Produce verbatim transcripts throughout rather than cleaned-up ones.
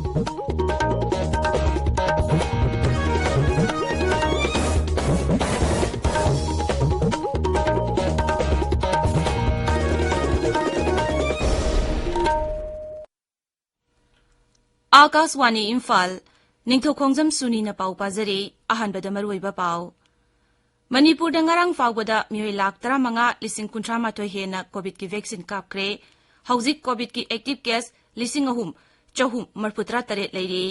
ꯑꯥꯀꯥꯁꯋꯥꯅꯤ ꯏꯝꯐꯥꯜ, ꯅꯤꯡꯊꯧꯈꯣꯡꯖꯝ ꯁꯨꯅꯤꯅ ꯄꯥꯎ ꯄꯥꯖꯔꯤ꯫ ꯑꯍꯥꯟꯕꯗ ꯃꯔꯨꯑꯣꯏꯕ ꯄꯥꯎ꯫ ꯃꯅꯤꯄꯨꯔꯗ ꯉꯔꯥꯡ ꯐꯥꯎꯕꯗ ꯃꯤꯑꯣꯏ ꯂꯥꯈ ꯇꯔꯥꯃꯉꯥ ꯂꯤꯁꯤꯡ ꯀꯨꯟꯊ꯭ꯔꯥ ꯃꯥꯊꯣꯏ ꯍꯦꯟꯅ ꯀꯣꯚꯤꯗꯀꯤ ꯚꯦꯛꯁꯤꯟ ꯀꯥꯞꯈ꯭ꯔꯦ꯫ ꯍꯧꯖꯤꯛ ꯀꯣꯚꯤꯗꯀꯤ ꯑꯦꯛꯇꯤꯚ ꯀꯦꯁ ꯂꯤꯁꯤꯡ ꯑꯍꯨꯝ ꯆꯍꯨꯝ ꯃꯔꯤꯐꯨꯇꯔꯥ ꯇꯔꯦꯠ ꯂꯩꯔꯤ꯫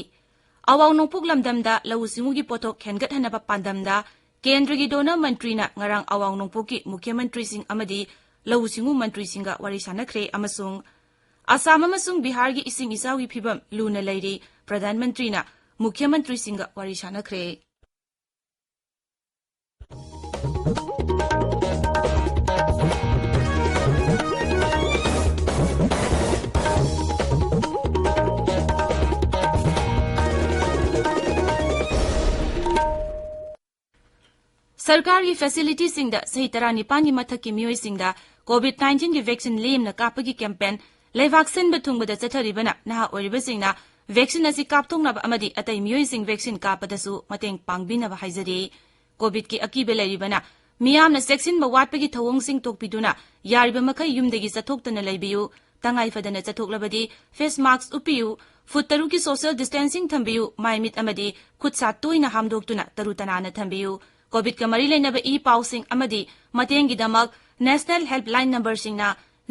ꯑꯋꯥꯡ ꯅꯣꯡꯄꯣꯛ ꯂꯝꯗꯝꯗ ꯂꯧꯎ ꯁꯤꯡꯎꯒꯤ ꯄꯣꯠꯊꯣꯛ ꯍꯦꯟꯒꯠꯍꯟꯅꯕ ꯄꯥꯟꯗꯝꯗ ꯀꯦꯟꯗ꯭ꯔꯒꯤ ꯗꯣꯅꯔ ꯃꯟꯇ꯭ꯔꯤꯅ ꯉꯔꯥꯡ ꯑꯋꯥꯡ ꯅꯣꯡꯄꯣꯛꯀꯤ ꯃꯨꯈ꯭ꯌ ꯃꯟꯇ꯭ꯔꯤꯁꯤꯡ ꯑꯃꯗꯤ ꯂꯧꯎ ꯁꯤꯡꯎ ꯃꯟꯇ꯭ꯔꯤꯁꯤꯡꯒ ꯋꯥꯔꯤ ꯁꯥꯟꯅꯈ꯭ꯔꯦ ꯑꯃꯁꯨꯡ ꯑꯁꯥꯝ ꯑꯃꯁꯨꯡ ꯕꯤꯍꯥꯔꯒꯤ ꯏꯁꯤꯡ ꯏꯆꯥꯎꯒꯤ ꯐꯤꯕꯝ ꯂꯨꯅ ꯂꯩꯔꯤ꯫ ꯄ꯭ꯔꯙꯥꯟ ꯃꯟꯇ꯭ꯔꯤꯅ ꯃꯨꯈ꯭ꯌ ꯃꯟꯇ꯭ꯔꯤꯁꯤꯡꯒ ꯋꯥꯔꯤ ꯁꯥꯟꯅꯈ꯭ꯔꯦ꯫ ꯁꯔꯀꯥꯔꯒꯤ ꯐꯦꯁꯤꯂꯤꯇꯤꯁꯤꯡꯗ ꯆꯍꯤ ꯇꯔꯥꯅꯤꯄꯥꯟꯒꯤ ꯃꯊꯛꯀꯤ ꯃꯤꯑꯣꯏꯁꯤꯡꯗ ꯀꯣꯚꯤꯗ ꯅꯥꯏꯟꯇꯤꯟꯒꯤ ꯚꯦꯛꯁꯤꯟ ꯂꯦꯝꯅ ꯀꯥꯞꯄꯒꯤ ꯀꯦꯝꯄꯦꯟ ꯂꯩꯕꯥꯛ ꯁꯤꯟꯕ ꯊꯨꯡꯕꯗ ꯆꯠꯊꯔꯤꯕꯅ ꯅꯍꯥ ꯑꯣꯏꯔꯤꯕꯁꯤꯡꯅ ꯚꯦꯛꯁꯤꯟ ꯑꯁꯤ ꯀꯥꯞꯊꯣꯛꯅꯕ ꯑꯃꯗꯤ ꯑꯇꯩ ꯃꯤꯑꯣꯏꯁꯤꯡ ꯚꯦꯛꯁꯤꯟ ꯀꯥꯞꯄꯗꯁꯨ ꯃꯇꯦꯡ ꯄꯥꯡꯕꯤꯅꯕ ꯍꯥꯏꯖꯔꯤ꯫ ꯀꯣꯚꯤꯗꯀꯤ ꯑꯀꯤꯕ ꯂꯩꯔꯤꯕꯅ ꯃꯤꯌꯥꯝꯅ ꯆꯦꯛꯁꯤꯟꯕ ꯋꯥꯠꯄꯒꯤ ꯊꯧꯑꯣꯡꯁꯤꯡ ꯇꯣꯛꯄꯤꯗꯨꯅ ꯌꯥꯔꯤꯕ ꯃꯈꯩ ꯌꯨꯝꯗꯒꯤ ꯆꯠꯊꯣꯛꯇꯅ ꯂꯩꯕꯤꯌꯨ꯫ ꯇꯉꯥꯏ ꯐꯗꯅ ꯆꯠꯊꯣꯛꯂꯕꯗꯤ ꯐꯦꯁ ꯃꯥꯁꯛ ꯎꯞꯄꯤꯌꯨ, ꯐꯨꯠ ꯇꯔꯨꯛꯀꯤ ꯁꯣꯁꯤꯌꯦꯜ ꯗꯤꯁꯇꯦꯟꯁꯤꯡ ꯊꯝꯕꯤꯌꯨ, ꯃꯥꯏ ꯃꯤꯠ ꯑꯃꯗꯤ ꯈꯨꯠ ꯁꯥ ꯇꯣꯏꯅ ꯍꯥꯝꯗꯣꯛꯇꯨꯅ ꯇꯔꯨ ꯇꯅꯥꯟꯅ ꯊꯝꯕꯤꯌꯨ꯫ ꯀꯣꯚꯤꯗꯀ ꯃꯔꯤ ꯂꯩꯅꯕ ꯏ ꯄꯥꯎꯁꯤꯡ ꯑꯃꯗꯤ ꯃꯇꯦꯡꯒꯤꯗꯃꯛ ꯅꯦꯁꯅꯦꯜ ꯍꯦꯜꯞꯂꯥꯏꯟ ꯅꯝꯕꯔꯁꯤꯡꯅ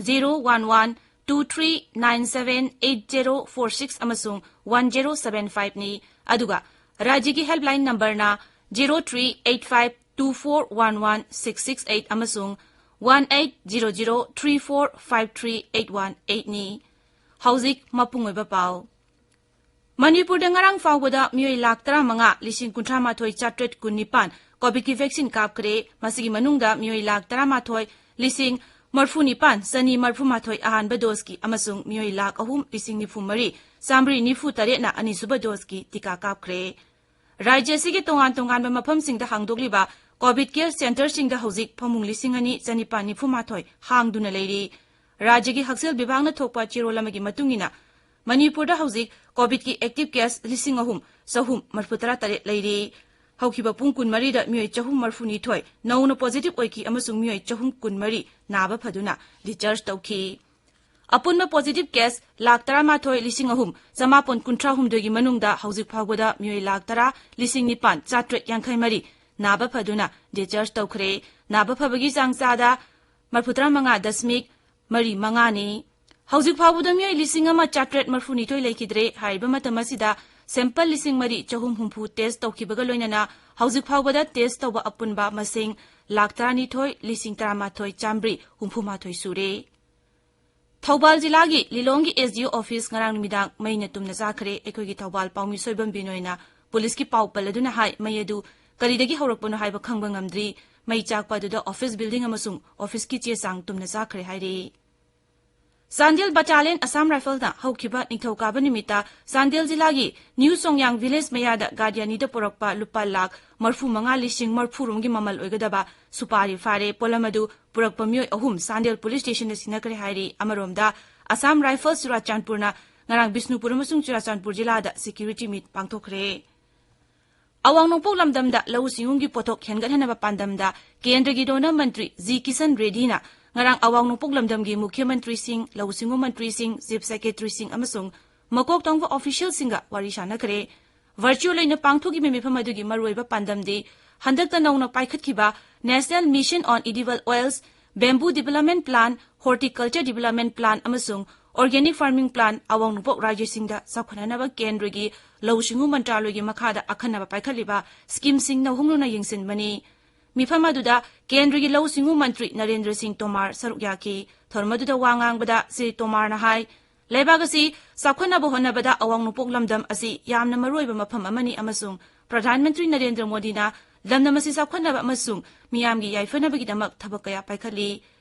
zero one one two three nine seven eight zero four six ꯑꯃꯁꯨꯡ ꯋꯥꯟ ꯖꯦꯔꯣ ꯁꯚꯦꯟ ꯐꯥꯏꯚꯅꯤ, ꯑꯗꯨꯒ ꯔꯥꯖ꯭ꯌꯒꯤ ꯍꯦꯜꯞꯂꯥꯏꯟ ꯅꯝꯕꯔꯅ zero three eight five two four one one six six eight ꯑꯃꯁꯨꯡ one eight zero zero three four five three eight one ꯑꯩꯠꯅꯤ꯫ ꯍꯧꯖꯤꯛ ꯃꯄꯨꯡ ꯑꯣꯏꯕ ꯄꯥꯎ꯫ ꯃꯅꯤꯄꯨꯔꯗ ꯉꯔꯥꯡ ꯐꯥꯎꯕꯗ ꯃꯤꯑꯣꯏ ꯂꯥꯈ ꯇꯔꯥꯃꯉꯥ ꯂꯤꯁꯤꯡ ꯀꯨꯟꯊ꯭ꯔꯥ ꯃꯥꯊꯣꯏ ꯆꯥꯇ꯭ꯔꯦꯠ ꯀꯨꯟꯅꯤꯄꯥꯟ ꯀꯣꯚꯤꯗꯀꯤ ꯚꯦꯛꯁꯤꯟ ꯀꯥꯞꯈ꯭ꯔꯦ꯫ ꯃꯁꯤꯒꯤ ꯃꯅꯨꯡꯗ ꯃꯤꯑꯣꯏ ꯂꯥꯈ ꯇꯔꯥꯃꯥꯊꯣꯏ ꯂꯤꯁꯤꯡ ꯃꯔꯤꯐꯨ ꯅꯤꯄꯥꯟ ꯆꯅꯤ ꯃꯔꯤꯐꯨ ꯃꯥꯊꯣꯏ ꯑꯍꯥꯟꯕ ꯗꯣꯁꯀꯤ ꯑꯃꯁꯨꯡ ꯃꯤꯑꯣꯏ ꯂꯥꯈ ꯑꯍꯨꯝ ꯂꯤꯁꯤꯡ ꯅꯤꯐꯨ ꯃꯔꯤ ꯆꯥꯃꯔꯤ ꯅꯤꯐꯨ ꯇꯔꯦꯠꯅ ꯑꯅꯤꯁꯨꯕ ꯗꯣꯁꯀꯤ ꯇꯤꯀꯥ ꯀꯥꯞꯈ꯭ꯔꯦ꯫ ꯔꯥꯖ꯭ꯌ ꯑꯁꯤꯒꯤ ꯇꯣꯉꯥꯟ ꯇꯣꯉꯥꯟꯕ ꯃꯐꯝꯁꯤꯡꯗ ꯍꯥꯡꯗꯣꯛꯂꯤꯕ ꯀꯣꯚꯤꯗ ꯀꯦꯌꯔ ꯁꯦꯟꯇꯔꯁꯤꯡꯗ ꯍꯧꯖꯤꯛ ꯐꯃꯨꯡ ꯂꯤꯁꯤꯡ ꯑꯅꯤ ꯆꯅꯤꯄꯥꯟ ꯅꯤꯐꯨ ꯃꯥꯊꯣꯏ ꯍꯥꯡꯗꯨꯅ ꯂꯩꯔꯤ꯫ ꯔꯥꯖ꯭ꯌꯒꯤ ꯍꯛꯁꯦꯜ ꯕꯤꯚꯥꯒꯅ ꯊꯣꯛꯄ ꯆꯦꯔꯣꯜ ꯑꯃꯒꯤ ꯃꯇꯨꯡ ꯏꯟꯅ, ꯃꯅꯤꯄꯨꯔꯗ ꯍꯧꯖꯤꯛ ꯀꯣꯚꯤꯗꯀꯤ ꯑꯦꯛꯇꯤꯚ ꯀꯦꯁ ꯂꯤꯁꯤꯡ ꯑꯍꯨꯝ ꯆꯍꯨꯝ ꯃꯔꯤꯐꯨ ꯇꯔꯥ ꯇꯔꯦꯠ ꯂꯩꯔꯤ꯫ ꯍꯧꯈꯤꯕ ꯄꯨꯡ ꯀꯨꯟꯃꯔꯤꯗ ꯃꯤꯑꯣꯏ ꯆꯍꯨꯝ ꯃꯔꯤꯐꯨ ꯅꯤꯊꯣꯏ ꯅꯧꯅ ꯄꯣꯖꯤꯇꯤꯚ ꯑꯣꯏꯈꯤ ꯑꯃꯁꯨꯡ ꯃꯤꯑꯣꯏ ꯆꯍꯨꯝ ꯀꯨꯟꯃꯔꯤ ꯅꯥꯕ ꯐꯗꯨꯅ ꯗꯤꯁꯆꯥꯔꯖ ꯇꯧꯈꯤ꯫ ꯑꯄꯨꯟꯕ ꯄꯣꯖꯤꯇꯤꯚ ꯀꯦꯁ ꯂꯥꯈ ꯇꯔꯥꯃꯥꯊꯣꯏ ꯂꯤꯁꯤꯡ ꯑꯍꯨꯝ ꯆꯃꯥꯄꯟ ꯀꯨꯟꯊ꯭ꯔꯥ ꯍꯨꯝꯗꯣꯏꯒꯤ ꯃꯅꯨꯡꯗ ꯍꯧꯖꯤꯛ ꯐꯥꯎꯕꯗ ꯃꯤꯑꯣꯏ ꯂꯥꯈ ꯇꯔꯥ ꯂꯤꯁꯤꯡ ꯅꯤꯄꯥꯟ ꯆꯥꯇ꯭ꯔꯦꯠ ꯌꯥꯡꯈꯩ ꯃꯔꯤ ꯅꯥꯕ ꯐꯗꯨꯅ ꯗꯤꯁꯆꯥꯔꯖ ꯇꯧꯈ꯭ꯔꯦ꯫ ꯅꯥꯕ ꯐꯕꯒꯤ ꯆꯥꯡ ꯆꯥꯗ ꯃꯔꯤꯐꯨ ꯇꯔꯥ ꯃꯉꯥ ꯗꯁꯃꯤꯛ ꯃꯔꯤ ꯃꯉꯥꯅꯤ꯫ ꯍꯧꯖꯤꯛ ꯐꯥꯎꯕꯗ ꯃꯤꯑꯣꯏ ꯂꯤꯁꯤꯡ ꯑꯃ ꯆꯥꯇ꯭ꯔꯦꯠ ꯃꯔꯤꯐꯨ ꯅꯤꯊꯣꯏ ꯂꯩꯈꯤꯗ꯭ꯔꯦ꯫ ꯍꯥꯏꯔꯤꯕ ꯃꯇꯝ ꯑꯁꯤꯗ ꯁꯦꯝꯄꯜ ꯂꯤꯁꯤꯡ ꯃꯔꯤ ꯆꯍꯨꯝ ꯍꯨꯝꯐꯨ ꯇꯦꯁ ꯇꯧꯈꯤꯕꯒ ꯂꯣꯏꯅꯅ ꯍꯧꯖꯤꯛ ꯐꯥꯎꯕꯗ ꯇꯦꯁ ꯇꯧꯕ ꯑꯄꯨꯟꯕ ꯃꯁꯤꯡ ꯂꯥꯈ ꯇꯔꯥꯅꯤꯊꯣꯏ ꯂꯤꯁꯤꯡ ꯇꯔꯥꯃꯥꯊꯣꯏ ꯆꯥꯝꯃꯔꯤ ꯍꯨꯝꯐꯨ ꯃꯥꯊꯣꯏ ꯁꯨꯔꯦ꯫ ꯊꯧꯕꯥꯜ ꯖꯤꯂꯥꯒꯤ ꯂꯤꯂꯣꯡꯒꯤ ꯑꯦꯁ ꯗꯤ ꯑꯣ ꯑꯣꯐꯤꯁ ꯉꯔꯥꯡ ꯅꯨꯃꯤꯗꯥꯡ ꯃꯩꯅ ꯇꯨꯝꯅ ꯆꯥꯈ꯭ꯔꯦ꯫ ꯑꯩꯈꯣꯏꯒꯤ ꯊꯧꯕꯥꯜ ꯄꯥꯎꯃꯤ ꯁꯣꯏꯕꯝ ꯕꯤꯅꯣꯏꯅ ꯄꯨꯂꯤꯁꯀꯤ ꯄꯥꯎ ꯄꯜꯂꯗꯨꯅ ꯍꯥꯏ, ꯃꯩ ꯑꯗꯨ ꯀꯔꯤꯗꯒꯤ ꯍꯧꯔꯛꯄꯅꯣ ꯍꯥꯏꯕ ꯈꯪꯕ ꯉꯝꯗ꯭ꯔꯤ꯫ ꯃꯩ ꯆꯥꯛꯄ ꯑꯗꯨꯗ ꯑꯣꯐꯤꯁ ꯕꯤꯜꯗꯤꯡ ꯑꯃꯁꯨꯡ ꯑꯣꯐꯤꯁꯀꯤ ꯆꯦ ꯆꯥꯡ ꯇꯨꯝꯅ ꯆꯥꯈ꯭ꯔꯦ ꯍꯥꯏꯔꯤ꯫ ꯆꯥꯟꯗꯦꯜ ꯕꯇꯥꯂꯤꯌꯟ ꯑꯁꯥꯝ ꯔꯥꯏꯐꯜꯅ ꯍꯧꯈꯤꯕ ꯅꯤꯡꯊꯧꯀꯥꯕ ꯅꯨꯃꯤꯠꯇ ꯆꯥꯟꯗꯦꯜ ꯖꯤꯂꯥꯒꯤ ꯅ꯭ꯌꯨ ꯁꯣꯡꯌꯥꯡ ꯚꯤꯂꯦꯖ ꯃꯌꯥꯗ ꯒꯥꯗꯤ ꯑꯅꯤꯗ ꯄꯨꯔꯛꯄ ꯂꯨꯄꯥ ꯂꯥꯈ ꯃꯔꯤꯐꯨ ꯃꯉꯥ ꯂꯤꯁꯤꯡ ꯃꯔꯤꯐꯨ ꯔꯣꯝꯒꯤ ꯃꯃꯜ ꯑꯣꯏꯒꯗꯕ ꯁꯨꯄꯥꯔꯤ ꯐꯥꯔꯦ꯫ ꯄꯣꯠꯂꯝ ꯑꯗꯨ ꯄꯨꯔꯛꯄ ꯃꯤꯑꯣꯏ ꯑꯍꯨꯝ ꯆꯥꯟꯗꯦꯜ ꯄꯨꯂꯤꯁ ꯁ꯭ꯇꯦꯁꯟꯗ ꯁꯤꯟꯅꯈ꯭ꯔꯦ ꯍꯥꯏꯔꯤ꯫ ꯑꯃꯔꯣꯝꯗ ꯑꯁꯥꯝ ꯔꯥꯏꯐꯜꯁ ꯆꯨꯔꯥꯆꯥꯟꯄꯨꯔꯅ ꯉꯔꯥꯡ ꯕꯤꯁꯅꯨꯄꯨꯔ ꯑꯃꯁꯨꯡ ꯆꯨꯔꯥꯆꯥꯟꯄꯨꯔ ꯖꯤꯂꯥꯗ ꯁꯦꯀ꯭ꯌꯨꯔꯤꯇꯤ ꯃꯤꯠ ꯄꯥꯡꯊꯣꯛꯈ꯭ꯔꯦ꯫ ꯑꯋꯥꯡ ꯅꯣꯡꯄꯣꯛ ꯂꯝꯗꯝꯗ ꯂꯧꯎ ꯁꯤꯡꯎꯒꯤ ꯄꯣꯠꯊꯣꯛ ꯍꯦꯟꯒꯠꯍꯟꯅꯕ ꯄꯥꯟꯗꯝꯗ ꯀꯦꯟꯗ꯭ꯔꯒꯤ ꯗꯣꯅꯔ ꯃꯟꯇ꯭ꯔꯤ ꯖꯤ ꯀꯤꯁꯟ ꯔꯦꯗꯤꯅ ꯉꯔꯥꯡ ꯑꯋꯥꯡ ꯅꯣꯡꯄꯣꯛ ꯂꯝꯗꯝꯒꯤ ꯃꯨꯈ꯭ꯌ ꯃꯟꯇ꯭ꯔꯤꯁꯤꯡ, ꯂꯧꯎ ꯁꯤꯡꯎ ꯃꯟꯇ꯭ꯔꯤꯁꯤꯡ, ꯆꯤꯐ ꯁꯦꯀ꯭ꯔꯦꯇꯔꯤꯁꯤꯡ ꯑꯃꯁꯨꯡ ꯃꯀꯣꯛ ꯊꯣꯡꯕ ꯑꯣꯐꯤꯁꯤꯌꯦꯜꯁꯤꯡꯒ ꯋꯥꯔꯤ ꯁꯥꯟꯅꯈ꯭ꯔꯦ꯫ ꯚꯔꯆꯨꯑꯦꯜ ꯑꯣꯏꯅ ꯄꯥꯡꯊꯣꯛꯈꯤꯕ ꯃꯤꯐꯝ ꯑꯗꯨꯒꯤ ꯃꯔꯨꯑꯣꯏꯕ ꯄꯥꯟꯗꯝꯗꯤ ꯍꯟꯗꯛꯇ ꯅꯧꯅ ꯄꯥꯏꯈꯠꯈꯤꯕ National Mission on Edible Oils, Bamboo Development Plan, Horticulture Development Plan ꯑꯃꯁꯨꯡ Organic Farming Plan ꯑꯋꯥꯡ ꯅꯣꯡꯄꯣꯛ ꯔꯥꯖ꯭ꯌꯁꯤꯡꯗ ꯆꯥꯎꯈꯠꯅꯅꯕ ꯀꯦꯟꯗ꯭ꯔꯒꯤ ꯂꯧꯎ ꯁꯤꯡꯎ ꯃꯟꯇ꯭ꯔꯥꯂꯣꯏꯒꯤ ꯃꯈꯥꯗ ꯑꯈꯟꯅꯕ ꯄꯥꯏꯈꯠꯂꯤꯕ ꯁ꯭ꯀꯤꯝꯁꯤꯡ ꯅꯧꯍꯣꯡꯂꯨꯅ ꯌꯦꯡꯁꯤꯟꯕꯅꯤ꯫ ꯃꯤꯐꯝ ꯑꯗꯨꯗ ꯀꯦꯟꯗ꯭ꯔꯒꯤ ꯂꯧꯎ ꯁꯤꯡꯎ ꯃꯟꯇ꯭ꯔꯤ ꯅꯔꯦꯟꯗ꯭ꯔ ꯁꯤꯡ ꯇꯣꯃꯥꯔ ꯁꯔꯨꯛ ꯌꯥꯈꯤ꯫ ꯊꯧꯔꯝ ꯑꯗꯨꯗ ꯋꯥ ꯉꯥꯡꯕꯗ ꯁ꯭ꯔꯤ ꯇꯣꯃꯥꯔꯅ ꯍꯥꯏ, ꯂꯩꯕꯥꯛ ꯑꯁꯤ ꯆꯥꯎꯈꯠꯅꯕ ꯍꯣꯠꯅꯕꯗ ꯑꯋꯥꯡ ꯅꯣꯡꯄꯣꯛ ꯂꯝꯗꯝ ꯑꯁꯤ ꯌꯥꯝꯅ ꯃꯔꯨꯑꯣꯏꯕ ꯃꯐꯝ ꯑꯃꯅꯤ ꯑꯃꯁꯨꯡ ꯄ꯭ꯔꯙꯥꯟ ꯃꯟꯇ꯭ꯔꯤ ꯅꯔꯦꯟꯗ꯭ꯔ ꯃꯣꯗꯤꯅ ꯂꯝꯗꯝ ꯑꯁꯤ ꯆꯥꯎꯈꯠꯅꯕ ꯑꯃꯁꯨꯡ ꯃꯤꯌꯥꯝꯒꯤ ꯌꯥꯏꯐꯅꯕꯒꯤꯗꯃꯛ ꯊꯕꯛ ꯀꯌꯥ ꯄꯥꯏꯈꯠꯂꯤ꯫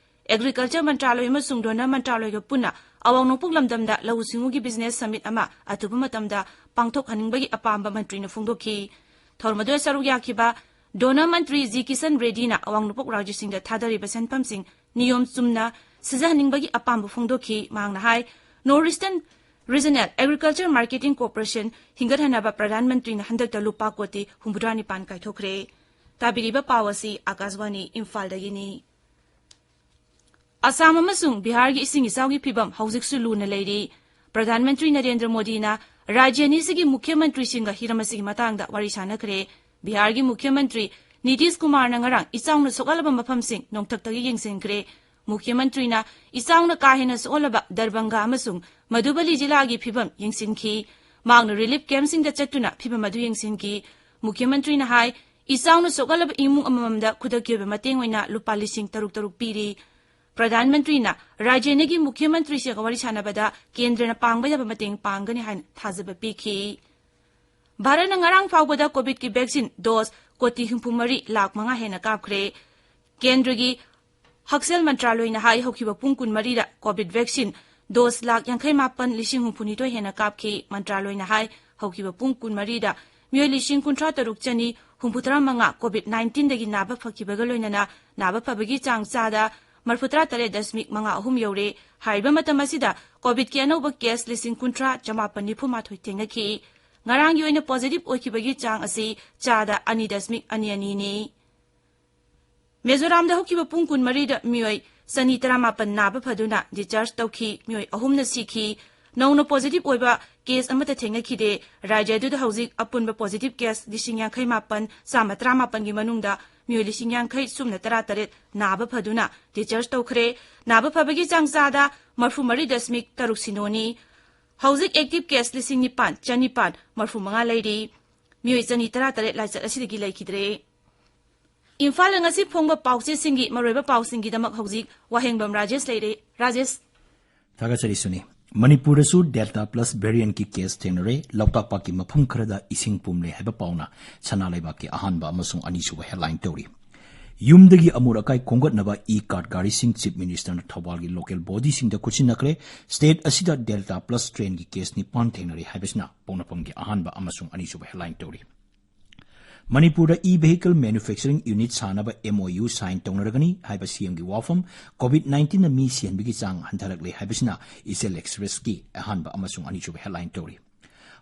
ꯑꯦꯒ꯭ꯔꯤꯀꯜꯆꯔ ꯃꯟꯇ꯭ꯔꯥꯂꯣꯏ ꯑꯃꯁꯨꯡ ꯗꯣꯅꯔ ꯃꯟꯇ꯭ꯔꯥꯂꯣꯏꯒ ꯄꯨꯟꯅ ꯑꯋꯥꯡ ꯅꯣꯡꯄꯣꯛ ꯂꯝꯗꯝꯗ ꯂꯧꯎ ꯁꯤꯡꯎꯒꯤ ꯕꯤꯖꯤꯅꯦꯁ ꯁꯃꯤꯠ ꯑꯃ ꯑꯊꯨꯕ ꯃꯇꯝꯗ ꯄꯥꯡꯊꯣꯛꯍꯟꯅꯤꯡꯕꯒꯤ ꯑꯄꯥꯝꯕ ꯃꯟꯇ꯭ꯔꯤꯅ ꯐꯣꯡꯗꯣꯛꯈꯤ꯫ ꯊꯧꯔꯝ ꯑꯗꯨꯗ ꯁꯔꯨꯛ ꯌꯥꯈꯤꯕ ꯗꯣꯅꯔ ꯃꯟꯇ꯭ꯔꯤ ꯖꯤ ꯀꯤꯁꯟ ꯔꯦꯗꯤꯅ ꯑꯋꯥꯡ ꯅꯣꯡꯄꯣꯛ ꯔꯥꯖ꯭ꯌꯁꯤꯡꯗ ꯊꯥꯗꯔꯤꯕ ꯁꯦꯟꯐꯝꯁꯤꯡ ꯅꯤꯌꯣꯝ ꯆꯨꯝꯅ ꯁꯤꯖꯤꯟꯅꯍꯟꯅꯤꯡꯕꯒꯤ ꯑꯄꯥꯝꯕ ꯐꯣꯡꯗꯣꯛꯈꯤ꯫ ꯃꯍꯥꯛꯅ ꯍꯥꯏ, north eastern Regional Agriculture Marketing Corporation ꯍꯤꯡꯒꯠꯍꯟꯅꯕ ꯄ꯭ꯔꯙꯥꯟ ꯃꯟꯇ꯭ꯔꯤꯅ ꯍꯟꯗꯛꯇ ꯂꯨꯄꯥ ꯀꯣꯇꯤ ꯍꯨꯝꯐꯨꯇꯔꯥ ꯅꯤꯄꯥꯟ ꯀꯥꯏꯊꯣꯛꯈ꯭ꯔꯦ꯫ ꯇꯥꯕꯤꯔꯤꯕ ꯄꯥꯎ ꯑꯁꯤ ꯑꯥꯀꯥꯁꯕꯥꯅꯤ ꯏꯝꯐꯥꯜꯗꯒꯤꯅꯤ꯫ ꯑꯁꯥꯝ ꯑꯃꯁꯨꯡ ꯕꯤꯍꯥꯔꯒꯤ ꯏꯁꯤꯡ ꯏꯆꯥꯎꯒꯤ ꯐꯤꯚꯝ ꯍꯧꯖꯤꯛꯁꯨ ꯂꯨꯅ ꯂꯩꯔꯤ꯫ ꯄ꯭ꯔꯙꯥꯟ ꯃꯟꯇ꯭ꯔꯤ ꯅꯔꯦꯟꯗ꯭ꯔ ꯃꯣꯗꯤꯅ ꯔꯥꯖ꯭ꯌ ꯑꯅꯤꯁꯤꯒꯤ ꯃꯨꯈ꯭ꯌ ꯃꯟꯇ꯭ꯔꯤꯁꯤꯡꯒ ꯍꯤꯔꯝ ꯑꯁꯤꯒꯤ ꯃꯇꯥꯡꯗ ꯋꯥꯔꯤ ꯁꯥꯟꯅꯈ꯭ꯔꯦ꯫ ꯕꯤꯍꯥꯔꯒꯤ ꯃꯨꯈ꯭ꯌ ꯃꯟꯇ꯭ꯔꯤ ꯅꯤꯇꯤꯁ ꯀꯨꯃꯥꯔꯅ ꯉꯔꯥꯡ ꯏꯆꯥꯎꯅ ꯁꯣꯛꯍꯜꯂꯕ ꯃꯐꯝꯁꯤꯡ ꯅꯣꯡꯊꯛꯇꯒꯤ ꯌꯦꯡꯁꯤꯟꯈ꯭ꯔꯦ꯫ ꯃꯨꯈ꯭ꯌ ꯃꯟꯇ꯭ꯔꯤꯅ ꯏꯆꯥꯎꯅ ꯀꯥ ꯍꯦꯟꯅ ꯁꯣꯛꯍꯜꯂꯕ ꯗꯔꯕꯪꯒꯥ ꯑꯃꯁꯨꯡ ꯃꯙꯨꯕꯂꯤ ꯖꯤꯂꯥꯒꯤ ꯐꯤꯚꯝ ꯌꯦꯡꯁꯤꯟꯈꯤ꯫ ꯃꯍꯥꯛꯅ ꯔꯤꯂꯤꯐ ꯀꯦꯝꯞꯁꯤꯡꯗ ꯆꯠꯇꯨꯅ ꯐꯤꯚꯝ ꯑꯗꯨ ꯌꯦꯡꯁꯤꯟꯈꯤ꯫ ꯃꯨꯈ꯭ꯌ ꯃꯟꯇ꯭ꯔꯤꯅ ꯍꯥꯏ, ꯏꯆꯥꯎꯅ ꯁꯣꯛꯍꯜꯂꯕ ꯏꯃꯨꯡ ꯑꯃꯃꯝꯗ ꯈꯨꯗꯛꯀꯤ ꯑꯣꯏꯕ ꯃꯇꯦꯡ ꯑꯣꯏꯅ ꯂꯨꯄꯥ ꯂꯤꯁꯤꯡ ꯇꯔꯨꯛ ꯇꯔꯨꯛ ꯄꯤꯔꯤ꯫ ꯄ꯭ꯔꯙꯥꯟ ꯃꯟꯇ꯭ꯔꯤꯅ ꯔꯥꯖ꯭ꯌ ꯑꯅꯤꯒꯤ ꯃꯨꯈ꯭ꯌ ꯃꯟꯇ꯭ꯔꯤꯁꯤꯡꯒ ꯋꯥꯔꯤ ꯁꯥꯟꯅꯕꯗ ꯀꯦꯟꯗ꯭ꯔꯅ ꯄꯥꯡꯕ ꯌꯥꯕ ꯃꯇꯦꯡ ꯄꯥꯡꯒꯅꯤ ꯍꯥꯏꯅ ꯊꯥꯖꯕ ꯄꯤꯈꯤ꯫ ꯚꯥꯔꯠꯅ ꯉꯔꯥꯡ ꯐꯥꯎꯕꯗ ꯀꯣꯚꯤꯗꯀꯤ ꯚꯦꯛꯁꯤꯟ ꯗꯣꯁ ꯀꯣꯇꯤ ꯍꯨꯝꯐꯨ ꯃꯔꯤ ꯂꯥꯈ ꯃꯉꯥ ꯍꯦꯟꯅ ꯀꯥꯞꯈ꯭ꯔꯦ꯫ ꯀꯦꯟꯗ꯭ꯔꯒꯤ ꯍꯛꯁꯦꯜ ꯃꯟꯇ꯭ꯔꯥꯂꯣꯏꯅ ꯍꯥꯏ, ꯍꯧꯈꯤꯕ ꯄꯨꯡ ꯀꯨꯟꯃꯔꯤꯗ ꯀꯣꯚꯤꯗ ꯚꯦꯛꯁꯤꯟ ꯗꯣꯁ ꯂꯥꯈ ꯌꯥꯡꯈꯩ ꯃꯥꯄꯟ ꯂꯤꯁꯤꯡ ꯍꯨꯝꯐꯨꯅꯤꯊꯣꯏ ꯍꯦꯟꯅ ꯀꯥꯞꯈꯤ꯫ ꯃꯟꯇ꯭ꯔꯥꯂꯣꯏꯅ ꯍꯥꯏ, ꯍꯧꯈꯤꯕ ꯄꯨꯡ ꯀꯨꯟꯃꯔꯤꯗ ꯃꯤꯑꯣꯏ ꯂꯤꯁꯤꯡ ꯀꯨꯟꯊ꯭ꯔꯥ ꯇꯔꯨꯛ ꯆꯅꯤ ꯍꯨꯝꯐꯨꯇꯔꯥ ꯃꯉꯥ ꯀꯣꯚꯤꯗ ꯅꯥꯏꯟꯇꯤꯟꯗꯒꯤ ꯅꯥꯕ ꯐꯈꯤꯕꯒ ꯂꯣꯏꯅꯅ ꯅꯥꯕ ꯐꯕꯒꯤ ꯆꯥꯡ ꯆꯥꯗ ꯃꯔꯐꯨꯇꯔꯥ ꯇꯔꯦꯠ ꯗꯁꯃꯤꯛ ꯃꯉꯥ ꯑꯍꯨꯝ ꯌꯧꯔꯦ꯫ ꯍꯥꯏꯔꯤꯕ ꯃꯇꯝ ꯑꯁꯤꯗ ꯀꯣꯚꯤꯗꯀꯤ ꯑꯅꯧꯕ ꯀꯦꯁ ꯂꯤꯁꯤꯡ ꯀꯨꯟꯊ꯭ꯔꯥ ꯆꯃꯥꯄꯟ ꯅꯤꯐꯨ ꯃꯥꯊꯣꯏ ꯊꯦꯡꯅꯈꯤ꯫ ꯉꯔꯥꯡꯒꯤ ꯑꯣꯏꯅ ꯄꯣꯖꯤꯇꯤꯚ ꯑꯣꯏꯈꯤꯕꯒꯤ ꯆꯥꯡ ꯑꯁꯤ ꯆꯥꯗ ꯑꯅꯤ ꯗꯁꯃꯤꯛ ꯑꯅꯤ ꯑꯅꯤꯅꯤ꯫ ꯃꯤꯖꯣꯔꯥꯝꯗ ꯍꯧꯈꯤꯕ ꯄꯨꯡ ꯀꯨꯟꯃꯔꯤꯗ ꯃꯤꯑꯣꯏ ꯆꯅꯤ ꯇꯔꯥꯃꯥꯄꯟ ꯅꯥꯕ ꯐꯗꯨꯅ ꯗꯤꯁꯆꯥꯔꯖ ꯇꯧꯈꯤ, ꯃꯤꯑꯣꯏ ꯑꯍꯨꯝꯅ ꯁꯤꯈꯤ꯫ ꯅꯧꯅ ꯄꯣꯖꯤꯇꯤꯚ ꯑꯣꯏꯕ ꯀꯦꯁ ꯑꯃꯠꯇ ꯊꯦꯡꯅꯈꯤꯗꯦ꯫ ꯔꯥꯖ꯭ꯌ ꯑꯗꯨꯗ ꯍꯧꯖꯤꯛ ꯑꯄꯨꯟꯕ ꯄꯣꯖꯤꯇꯤꯚ ꯀꯦꯁ ꯂꯤꯁꯤꯡ ꯌꯥꯡꯈꯩ ꯃꯥꯄꯟ ꯆꯥꯝꯃ ꯇꯔꯥꯃꯥꯄꯟꯒꯤ ꯃꯅꯨꯡꯗ ꯃꯤꯑꯣꯏ ꯂꯤꯁꯤꯡ ꯌꯥꯡꯈꯩ ꯁꯨꯞꯅ ꯇꯔꯥ ꯇꯔꯦꯠ ꯅꯥꯕ ꯐꯗꯨꯅ ꯗꯤꯁꯆꯥꯔꯖ ꯇꯧꯈ꯭ꯔꯦ꯫ ꯅꯥꯕ ꯐꯕꯒꯤ ꯆꯥꯡ ꯆꯥꯗ ꯃꯔꯐꯨ ꯃꯔꯤ ꯗꯁꯃꯤꯛ ꯇꯔꯨꯛ ꯁꯤꯅꯣꯅꯤ꯫ ꯍꯧꯖꯤꯛ ꯑꯦꯛꯇꯤꯚ ꯀꯦꯁ ꯂꯤꯁꯤꯡ ꯅꯤꯄꯥꯟ ꯆꯅꯤꯄꯥꯟ ꯃꯔꯐꯨ ꯃꯉꯥ ꯂꯩꯔꯤ꯫ ꯃꯤꯑꯣꯏ ꯆꯅꯤ ꯇꯔꯥ ꯇꯔꯦꯠ ꯂꯥꯏꯆꯠ ꯑꯁꯤꯗꯒꯤ ꯂꯩꯈꯤꯗ꯭ꯔꯦ꯫ ꯏꯝꯐꯥꯜꯗ ꯉꯁꯤ ꯐꯣꯡꯕ ꯄꯥꯎꯆꯦꯁꯤꯡꯒꯤ ꯃꯔꯨꯑꯣꯏꯕ ꯄꯥꯎꯁꯤꯡꯒꯤꯗꯃꯛ ꯍꯧꯖꯤꯛ ꯋꯥꯍꯦꯡꯕꯝ ꯔꯥꯖꯦꯁ ꯂꯩꯔꯦ꯫ ꯔꯥꯖꯦꯁ꯫ ꯊꯥꯒꯠꯆꯔꯤ ꯁꯨꯅꯤ꯫ ꯃꯅꯤꯄꯨꯔꯗꯁꯨ ꯗꯦꯜꯇꯥ ꯄ꯭ꯂꯁ ꯚꯦꯔꯤꯌꯟꯠꯀꯤ ꯀꯦꯁ ꯊꯦꯡꯅꯔꯦ꯫ ꯂꯣꯛꯇꯥꯛ ꯄꯥꯠꯀꯤ ꯃꯐꯝ ꯈꯔꯗ ꯏꯁꯤꯡ ꯄꯨꯝꯂꯦ ꯍꯥꯏꯕ ꯄꯥꯎꯅ ꯁꯅꯥ ꯂꯩꯕꯥꯛꯀꯤ ꯑꯍꯥꯟꯕ ꯑꯃꯁꯨꯡ ꯑꯅꯤꯁꯨꯕ ꯍꯦꯗꯂꯥꯏꯟ ꯇꯧꯔꯤ꯫ ꯌꯨꯝꯗꯒꯤ ꯑꯃꯣꯠ ꯑꯀꯥꯏ ꯈꯣꯝꯒꯠꯅꯕ ꯏ ꯀꯥꯔꯠ ꯒꯥꯔꯤꯁꯤꯡ ꯆꯤꯐ ꯃꯤꯅꯤꯁꯇꯔꯅ ꯊꯧꯕꯥꯜꯒꯤ ꯂꯣꯀꯦꯜ ꯕꯣꯗꯤꯁꯤꯡꯗ ꯈꯨꯠꯁꯤꯟꯅꯈ꯭ꯔꯦ꯫ ꯁ꯭ꯇꯦꯠ ꯑꯁꯤꯗ ꯗꯦꯜꯇꯥ ꯄ꯭ꯂꯁ ꯁ꯭ꯇ꯭ꯔꯦꯟꯒꯤ ꯀꯦꯁ ꯅꯤꯄꯥꯟ ꯊꯦꯡꯅꯔꯦ ꯍꯥꯏꯕꯁꯤꯅ ꯄꯣꯛꯅꯐꯝꯒꯤ ꯑꯍꯥꯟꯕ ꯑꯃꯁꯨꯡ ꯑꯅꯤꯁꯨꯕ ꯍꯦꯗꯂꯥꯏꯟ ꯇꯧꯔꯤ꯫ ꯃꯅꯤꯄꯨꯔꯗ e-vehicle manufacturing unit ꯁꯥꯅꯕ M O U sign ꯇꯧꯅꯔꯒꯅꯤ ꯍꯥꯏꯕ C M ꯒꯤ ꯋꯥꯐꯝ, COVID nineteen ꯅ ꯃꯤ ꯁꯤꯍꯟꯕꯒꯤ ꯆꯥꯡ ꯍꯟꯊꯔꯛꯂꯦ ꯍꯥꯏꯕꯁꯤꯅ East Coast Express ꯀꯤ ꯑꯍꯥꯟꯕ ꯑꯃꯁꯨꯡ ꯑꯅꯤꯁꯨꯕ headline ꯇꯧꯔꯤ꯫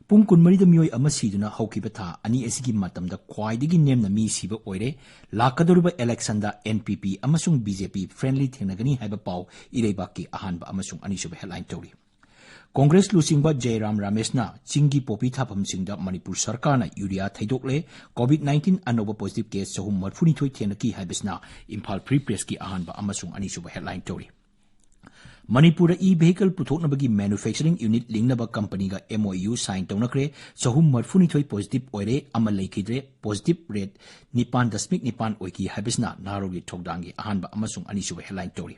ꯄꯨꯡ ꯀꯨꯟꯃꯔꯤꯗ ꯃꯤꯑꯣꯏ ꯑꯃ ꯁꯤꯗꯨꯅ ꯍꯧꯈꯤꯕ ꯊꯥ ꯑꯅꯤ ꯑꯁꯤꯒꯤ ꯃꯇꯝꯗ ꯈ꯭ꯋꯥꯏꯗꯒꯤ ꯅꯦꯝꯅ ꯃꯤ ꯁꯤꯕ ꯑꯣꯏꯔꯦ꯫ ꯂꯥꯛꯀꯗꯧꯔꯤꯕ election ꯗ N P P ꯑꯃꯁꯨꯡ B J P friendly ꯊꯦꯡꯅꯒꯅꯤ ꯍꯥꯏꯕ ꯄꯥꯎ ꯏꯔꯩꯕꯥꯛꯀꯤ ꯑꯍꯥꯟꯕ ꯑꯃꯁꯨꯡ ꯑꯅꯤꯁꯨꯕ headline ꯇꯧꯔꯤ꯫ ꯀꯣꯡꯒ꯭ꯔꯦꯁ ꯂꯨꯆꯤꯡꯕ ꯖꯌꯔꯥꯝ ꯔꯥꯃꯦꯁꯅ ꯆꯤꯡꯒꯤ ꯄꯣꯄꯤ ꯊꯥꯐꯝꯁꯤꯡꯗ ꯃꯅꯤꯄꯨꯔ ꯁꯔꯀꯥꯔꯅ ꯌꯨꯔꯤꯌꯥ ꯊꯩꯗꯣꯛꯂꯦ, COVID nineteen ꯑꯅꯧꯕ positive case ꯆꯍꯨꯝ ꯃꯔꯤꯐꯨꯅꯤꯊꯣꯏ ꯊꯦꯡꯅꯈꯤ ꯍꯥꯏꯕꯁꯤꯅ ꯏꯝꯐꯥꯜ Free Press ꯀꯤ ꯑꯍꯥꯟꯕ ꯑꯃꯁꯨꯡ ꯑꯅꯤꯁꯨꯕ headline ꯇꯧꯔꯤ꯫ ꯃꯅꯤꯄꯨꯔꯗ e-vehicle ꯄꯨꯊꯣꯛꯅꯕꯒꯤ manufacturing unit ꯂꯤꯡꯅꯕ company ꯒ M O U sign ꯇꯧꯅꯈ꯭ꯔꯦ꯫ ꯆꯍꯨꯝ ꯃꯔꯤꯐꯨꯅꯤꯊꯣꯏ positive ꯑꯣꯏꯔꯦ, ꯑꯃ ꯂꯩꯈꯤꯗ꯭ꯔꯦ꯫ Positive rate ꯅꯤꯄꯥꯟ ꯗꯁꯃꯤꯛ ꯅꯤꯄꯥꯟ ꯑꯣꯏꯈꯤ ꯍꯥꯏꯕꯁꯤꯅ ꯅꯍꯥꯔꯣꯜꯒꯤ ꯊꯧꯗꯥꯡꯒꯤ ꯑꯍꯥꯟꯕ ꯑꯃꯁꯨꯡ ꯑꯅꯤꯁꯨꯕ headline ꯇꯧꯔꯤ꯫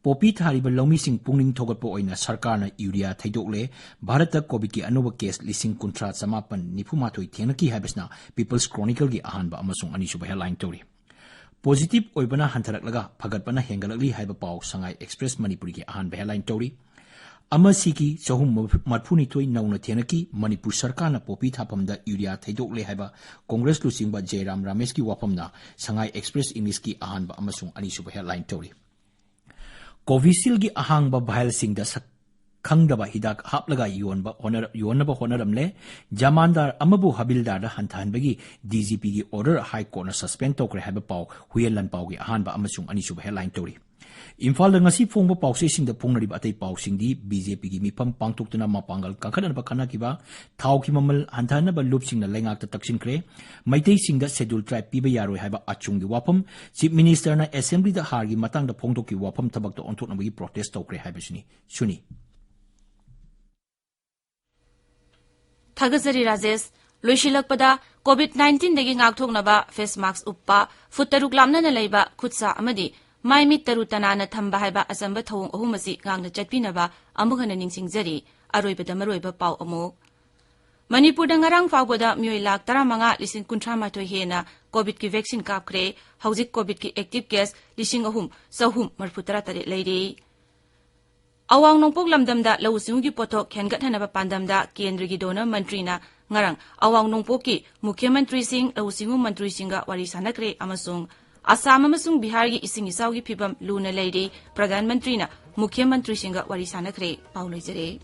ꯄꯣꯄꯤ ꯊꯥꯔꯤꯕ ꯂꯧꯃꯤꯁꯤꯡ ꯄꯨꯛꯅꯤꯡ ꯊꯧꯒꯠꯄ ꯑꯣꯏꯅ ꯁꯔꯀꯥꯔꯅ ꯌꯨꯔꯤꯌꯥ ꯊꯩꯗꯣꯛꯂꯦ꯫ ꯚꯥꯔꯠꯇ COVID ꯀꯤ ꯑꯅꯧꯕ case ꯂꯤꯁꯤꯡ ꯀꯨꯟꯊ꯭ꯔꯥ ꯆꯃꯥꯄꯟ ꯅꯤꯐꯨ ꯃꯥꯊꯣꯏ ꯊꯦꯡꯅꯈꯤ ꯍꯥꯏꯕꯁꯤꯅ People's Chronicle ꯒꯤ ꯑꯍꯥꯟꯕ ꯑꯃꯁꯨꯡ ꯑꯅꯤꯁꯨꯕ headline ꯇꯧꯔꯤ꯫ Positive ꯑꯣꯏꯕꯅ ꯍꯟꯊꯔꯛꯂꯒ ꯐꯒꯠꯄꯅ ꯍꯦꯟꯒꯠꯂꯛꯂꯤ ꯍꯥꯏꯕ ꯄꯥꯎ ꯁꯉꯥꯏ Express ꯃꯅꯤꯄꯨꯔꯤꯒꯤ ꯑꯍꯥꯟꯕ headline ꯇꯧꯔꯤ꯫ ꯑꯃ ꯁꯤꯒꯤ ꯆꯍꯨꯝ ꯃꯔꯤꯐꯨꯅꯤꯊꯣꯏ ꯅꯧꯅ ꯊꯦꯡꯅꯈꯤ꯫ ꯃꯅꯤꯄꯨꯔ ꯁꯔꯀꯥꯔꯅ ꯄꯣꯄꯤ ꯊꯥꯐꯝꯗ ꯌꯨꯔꯤꯌꯥ ꯊꯩꯗꯣꯛꯂꯦ ꯍꯥꯏꯕ ꯀꯣꯡꯒ꯭ꯔꯦꯁ ꯂꯨꯆꯤꯡꯕ ꯖꯌꯔꯥꯝ ꯔꯥꯃꯦꯁꯀꯤ ꯋꯥꯐꯝꯅ ꯁꯉꯥꯏ Express English ꯀꯤ ꯑꯍꯥꯟꯕ ꯑꯃꯁꯨꯡ ꯑꯅꯤꯁꯨꯕ headline ꯇꯧꯔꯤ꯫ Covishield ꯒꯤ ꯑꯍꯥꯡꯕ vial ꯁꯤꯡꯗ ꯁꯛ ꯈꯪꯗꯕ ꯍꯤꯗꯥꯛ ꯍꯥꯞꯂꯒ ꯌꯣꯟꯕ ꯍꯣꯠꯅꯔ-, ꯌꯣꯟꯅꯕ ꯍꯣꯠꯅꯔꯝꯂꯦ꯫ ꯖꯃꯥꯟꯗꯥꯔ ꯑꯃꯕꯨ ꯍꯕꯤꯜꯗꯥꯔꯗ ꯍꯟꯊꯍꯟꯕꯒꯤ D G P ꯒꯤ order High Court ꯅ suspend ꯇꯧꯈ꯭ꯔꯦ ꯍꯥꯏꯕ ꯄꯥꯎ ꯍꯨꯏꯌꯦꯟ ꯂꯥꯟꯄꯥꯎꯒꯤ ꯑꯍꯥꯟꯕ ꯑꯃꯁꯨꯡ ꯑꯅꯤꯁꯨꯕ headline ꯇꯧꯔꯤ꯫ ꯏꯝꯐꯥꯜꯗ ꯉꯁꯤ ꯐꯣꯡꯕ ꯄꯥꯎꯆꯦꯁꯤꯡꯗ ꯐꯣꯡꯅꯔꯤꯕ ꯑꯇꯩ ꯄꯥꯎꯁꯤꯡꯗꯤ, B J P ꯒꯤ ꯃꯤꯐꯝ ꯄꯥꯡꯊꯣꯛꯇꯨꯅ ꯃꯄꯥꯡꯒꯜ ꯀꯟꯈꯠꯅꯅꯕ ꯈꯟꯅꯈꯤꯕ, ꯊꯥꯎꯒꯤ ꯃꯃꯜ ꯍꯟꯊꯍꯟꯅꯕ ꯂꯨꯞꯁꯤꯡꯅ ꯂꯩꯉꯥꯛꯇ ꯇꯛꯁꯤꯟꯈ꯭ꯔꯦ, ꯃꯩꯇꯩꯁꯤꯡꯗ Schedule Tribe ꯄꯤꯕ ꯌꯥꯔꯣꯏ ꯍꯥꯏꯕ ꯑꯆꯨꯝꯒꯤ ꯋꯥꯐꯝ, Chief Minister ꯅ Assembly ꯗ ꯍꯥꯔꯒꯤ ꯃꯇꯥꯡꯗ ꯐꯣꯡꯗꯣꯛꯈꯤꯕ ꯋꯥꯐꯝ ꯊꯕꯛꯇ ꯑꯣꯟꯊꯣꯛꯅꯕꯒꯤ protest ꯇꯧꯈ꯭ꯔꯦ ꯍꯥꯏꯕꯁꯤꯅꯤ꯫ ꯁꯨꯅꯤ꯫ ꯊꯥꯒꯠꯆꯔꯤ ꯔꯥꯖꯦꯁ꯫ ꯂꯣꯏꯁꯤꯜꯂꯛꯄꯗ, COVID nineteen ꯗꯒꯤ ꯉꯥꯛꯊꯣꯛꯅꯕ face mask ꯎꯞꯄ, ꯐꯨꯠ ꯇꯔꯨꯛ ꯂꯥꯞꯅꯅ ꯂꯩꯕ, ꯈꯨꯠ ꯁꯥ ꯑꯃꯗꯤ ꯃꯥꯏ ꯃꯤꯠ ꯇꯔꯨ ꯇꯅꯥꯟꯅ ꯊꯝꯕ ꯍꯥꯏꯕ ꯑꯆꯝꯕ ꯊꯧꯑꯣꯡ ꯑꯍꯨꯝ ꯑꯁꯤ ꯉꯥꯛꯅ ꯆꯠꯄꯤꯅꯕ ꯑꯃꯨꯛ ꯍꯟꯅ ꯅꯤꯡꯁꯤꯡꯖꯔꯤ꯫ ꯑꯔꯣꯏꯕꯗ ꯃꯔꯨꯑꯣꯏꯕ ꯄꯥꯎ ꯑꯃꯨꯛ꯫ ꯃꯅꯤꯄꯨꯔꯗ ꯉꯔꯥꯡ ꯐꯥꯎꯕꯗ ꯃꯤꯑꯣꯏ ꯂꯥꯈ ꯇꯔꯥꯃꯉꯥ ꯂꯤꯁꯤꯡ ꯀꯨꯟꯊ꯭ꯔꯥ ꯃꯥꯊꯣꯏ ꯍꯦꯟꯅ COVID ꯀꯤ vaccine ꯀꯥꯞꯈ꯭ꯔꯦ꯫ ꯍꯧꯖꯤꯛ COVID ꯀꯤ active case ꯂꯤꯁꯤꯡ ꯑꯍꯨꯝ ꯆꯍꯨꯝ ꯃꯔꯤꯐꯨ ꯇꯔꯥ ꯇꯔꯦꯠ ꯂꯩꯔꯤ꯫ ꯑꯋꯥꯡ ꯅꯣꯡꯄꯣꯛ ꯂꯝꯗꯝꯗ ꯂꯧꯎ ꯁꯤꯡꯎꯒꯤ ꯄꯣꯠꯊꯣꯛ ꯍꯦꯟꯒꯠꯍꯟꯅꯕ ꯄꯥꯟꯗꯝꯗ ꯀꯦꯟꯗ꯭ꯔꯒꯤ ꯗꯣꯅꯔ ꯃꯟꯇ꯭ꯔꯤꯅ ꯉꯔꯥꯡ ꯑꯋꯥꯡ ꯅꯣꯡꯄꯣꯛꯀꯤ ꯃꯨꯈ꯭ꯌ ꯃꯟꯇ꯭ꯔꯤꯁꯤꯡ, ꯂꯧꯎ ꯁꯤꯡꯎ ꯃꯟꯇ꯭ꯔꯤꯁꯤꯡꯒ ꯋꯥꯔꯤ ꯁꯥꯟꯅꯈ꯭ꯔꯦ ꯑꯃꯁꯨꯡ ꯑꯁꯥꯝ ꯑꯃꯁꯨꯡ ꯕꯤꯍꯥꯔꯒꯤ ꯏꯁꯤꯡ ꯏꯆꯥꯎꯒꯤ ꯐꯤꯕꯝ ꯂꯨꯅ ꯂꯩꯔꯤ꯫ ꯄ꯭ꯔꯙꯥꯟ ꯃꯟꯇ꯭ꯔꯤꯅ ꯃꯨꯈ꯭ꯌ ꯃꯟꯇ꯭ꯔꯤꯁꯤꯡꯒ ꯋꯥꯔꯤ ꯁꯥꯟꯅꯈ꯭ꯔꯦ꯫ ꯄꯥꯎ ꯂꯣꯏꯖꯔꯦ꯫